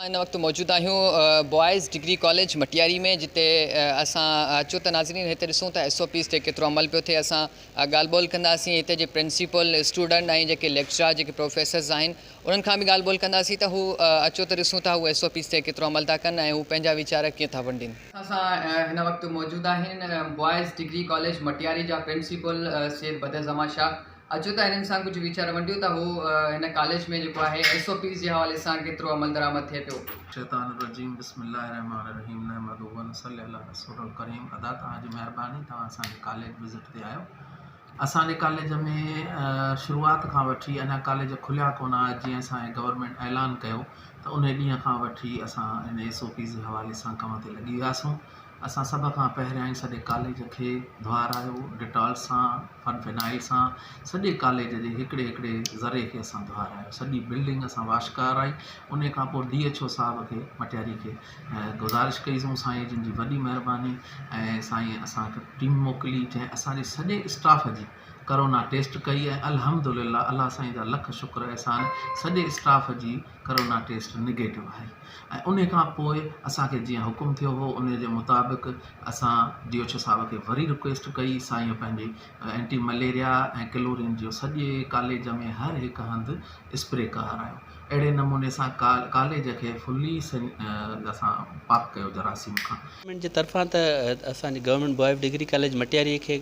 هن وقت موجود آهيون بوائز ڊگري ڪاليج مٽياري ۾ جتي اسان اچو ته ناظرين هتي ڏسون ته ايس او پيز تي ڪيترو عمل پيو ٿئي اسان ڳالهه ٻولهه ڪنداسين هتي جي پرنسپل اسٽوڊنٽ ۽ جيڪي ليڪچرار جيڪي پروفيسرز آهن انهن کان به ڳالهه ٻولهه ڪنداسين ته هو اچو ته ڏسون ته هو ايس او پيز تي ڪيترو عمل ٿا ڪن ۽ هو پنهنجا ويچار ڪيئن ٿا ونڊين. اسان سان هن وقت موجود آهن بوائز ڊگري ڪاليج مٽياري جا پرنسپل سيد بدر زمان شاهه اچو ته هنن سان ڪجهه ويچار ونڊيون ته هو هن ڪاليج ۾ جيڪو آهي ايس او پيز جي حوالي سان ڪيترو عملدرآمد ٿئي پيو. الشيطان الرجيم بسم الله الرحمن الرحيم نحمده و نصلي علي رسوله الڪريم ادا توهان جي مهرباني توهان اسان جي ڪاليج وزٽ تي آيو اسان جي ڪاليج ۾ شروعات کان وٺي اڃا ڪاليج کليا ڪونه ها جيئن اسان جي گورنمينٽ اعلان ڪيو ته انهي ڏينهن کان وٺي اسان ان ايس او پيز جي حوالي سان ڪم تي لڳي وياسون اسان سڀ کان پهريائين سڄي ڪاليج کي ڌوئارايو ڊيٽول سان فن فنائل سان سڄي ڪاليج جي هڪڙي هڪڙي ذري کي اسان ڌوئارايو سڄي بلڊنگ اسان واش ڪرائي ان کان پوء ڊي ايڇ او صاحب کي مٽياري کي گذارش ڪئي سون سائين جن جي وڏي مهرباني ۽ سائين اسان کي ٽيم موڪلي جنهن اسان جي سڄي اسٽاف جي ڪرونا ٽيسٽ ڪئي ۽ الحمد لله الله سائين جا لک شڪر احسان سڄي اسٽاف جي ڪرونا ٽيسٽ نگيٽو آئي ۽ انهي کان پوء اسان کي جيئن حڪم ٿيو هو انهي جي مطابق اسان ڊي ايڇ او صاحب کي وري رڪويسٽ ڪئي سائين پنهنجي اينٽي مليريا ۽ ڪلورين جو سڄي ڪاليج ۾ هر هڪ هنڌ اسپري ڪرايو اهڙي نموني سان ڪاليج کي فلي اسان پاڪ ڪيو جراثيم کان. گورنمينٽ جي طرفان ته اسان جي government boys degree college Matiari کي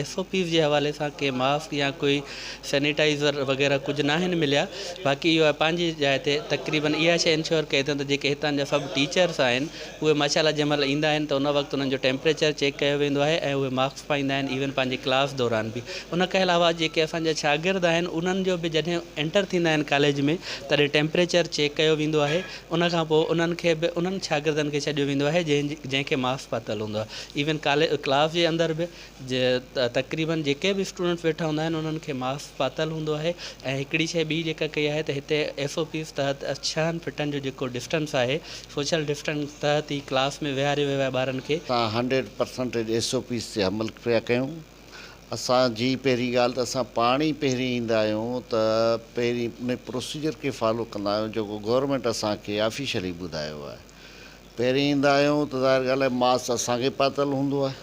ايس او پيز جي حوالي سان ڪي ماسڪ يا ڪوئي سينيٽائيزر وغيره ڪجهه ناهن مليا باقي اهو آهي پنهنجي جاء تي تقريبن اها شيء انشور ڪئي اٿن ته جيڪي هتان جا سڀ ٽيچرس آهن اهي ماشاء الله جنهن مهل ايندا آهن ته ان وقت انهن جو ٽيمپريچر چيڪ ڪيو ويندو آهي ۽ اهي ماسڪ پائيندا آهن ايون پنهنجي ڪلاس دوران به ان کان علاوه جيڪي اسان جا شاگرد آهن انهن جو به جڏهن انٽر ٿيندا آهن ڪاليج ۾ تڏهن ٽيمپريچر چيڪ ڪيو ويندو آهي ان کان پوء انهن کي به انهن شاگردن کي ڇڏيو ويندو آهي جنهن جنهن کي ماسڪ پاتل هوندو آهي ايون ڪاليج ڪلاس جي اندر به تقريبن جيڪي به اسٽوڊنٽس ويٺا هوندا آهن انهن کي ماسڪ پاتل هوندو آهي ۽ هڪڙي شيء ٻي جيڪا ڪئي آهي ته هتي ايس او پيز تحت ڇهن فٽن جو جيڪو ڊسٽنس آهي سوشل ڊسٽنس تحت ئي ڪلاس ۾ ويهاريو ويو آهي ٻارن کي. اسان hundred percentage S O Ps تي عمل پيا ڪيون اسان جي پهرين ڳالهه ته اسان پاڻ ئي پهرين ايندا آهيون ته پهرين ان پروسيجر کي فالو ڪندا آهيون جيڪو گورنمينٽ اسان کي آفيشلي ٻڌايو آهي پهرين ايندا آهيون ته ظاهر ڳالهه آهي ماسڪ اسان کي پاتل هوندو آهي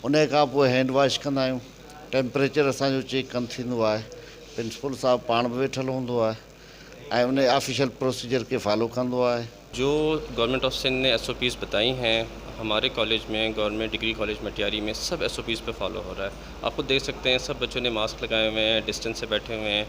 ان کان پوء هينڊ واش ڪندا آهيون ٽيمپريچر اسان جو چيڪ ڪن ٿيندو آهي پرنسپل صاحب پاڻ به ويٺل هوندو آهي ۽ ان آفيشل پروسيجر کي فالو ڪندو آهي. جو گورنمينٽ آف سنڌ ني ايس او پيز بتائي هين هماري college ۾ government degree college Matiari ۾ سب ايس او پيز پي فالو هو رها هي آپ خود ديک سڪتي هين سب بچو ني ماسڪ لگائي هوئي هين ڊسٽنس سي بيٺي هوئي هين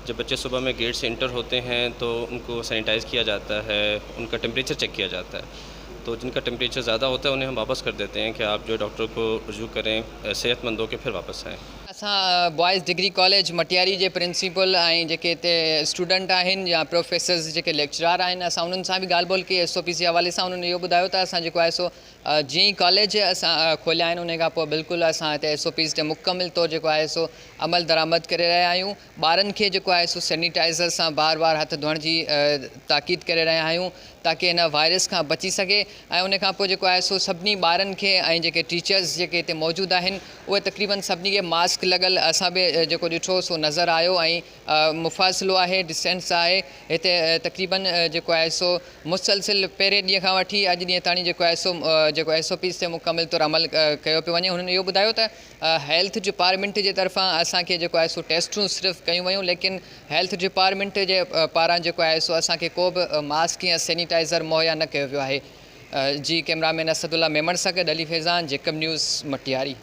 جب بچي صبح ۾ گيٽ سي انٽر هوتي هين تو انڪو سينيٽائز ڪيا جاتا هي انڪا ٽيمپريچر چيڪ ڪيا جاتا هي تو جن ڪا ٽيمپريچر زياده هوتا هي انهين هم واپس ڪر ديتي هين ڪي آپ جو ڊاڪٽر ڪو رجوع ڪرين صحت مند هو ڪي ڦر واپس آئين. اسان بوائز ڊگري ڪاليج مٽياري جي پرنسپل ۽ جيڪي هتي اسٽوڊنٽ آهن يا پروفيسرز جيڪي ليڪچرار آهن اسان انهن سان به ڳالهه ٻولهه ڪئي ايس او پي جي حوالي سان انهن اهو ٻڌايو ته اسان جيڪو آهي سو جيئن ئي ڪاليج اسان کوليا آهن انهي کان پوء بلڪل اسان هتي ايس او پيز تي مڪمل طور جيڪو آهي سو عمل درآمد ڪري رهيا آهيون ٻارن کي جيڪو آهي سو سينيٽائزر سان بار بار هٿ ڌوئڻ جي تاڪيد ڪري رهيا آهيون تاڪه هن وائرس کان بچي سگهي ۽ ان کان پوء جيڪو آهي سو سڀني ٻارن کي ۽ جيڪي ٽيچرز جيڪي هتي موجود آهن اهي تقريبن سڀني کي ماسڪ لڳل اسان به جيڪو ڏٺو سو نظر آيو ۽ مفاصلو آهي ڊسٽنس آهي هتي تقريبن جيڪو آهي سو مسلسل پهرين ڏينهن کان وٺي اڄ ڏينهن تاڻي جيڪو آهي سو جيڪو ايس او پيز تي مڪمل طور عمل ڪيو پيو وڃي هنن اهو ٻڌايو ته هيلٿ ڊپارٽمينٽ جي طرفان اسان کي جيڪو آهي سو ٽيسٽون صرف ڪيون ويون ليڪن هيلٿ ڊپارٽمينٽ جي پاران جيڪو آهي سو اسان کي ڪو به ماسڪ يا سينيٽائزر مهيا نه ڪيو ويو آهي جي ڪئميرا مين اسد الله ميمڻ سان گڏ علي فيضان جيڪب نيوز مٽياري.